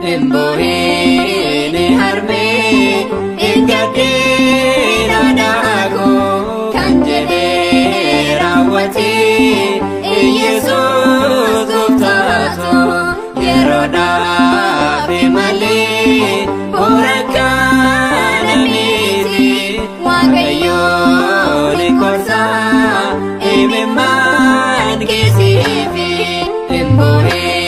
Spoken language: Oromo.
Hin boo'in harmee, hin gaddin haadhaa koo, kan jedhee raawwatee Iyesuus gooftaatu yeroodhaaf malee horakkaana miti. Waaqayyoon gorsaa imimmaan keessifi. Hin boo'in.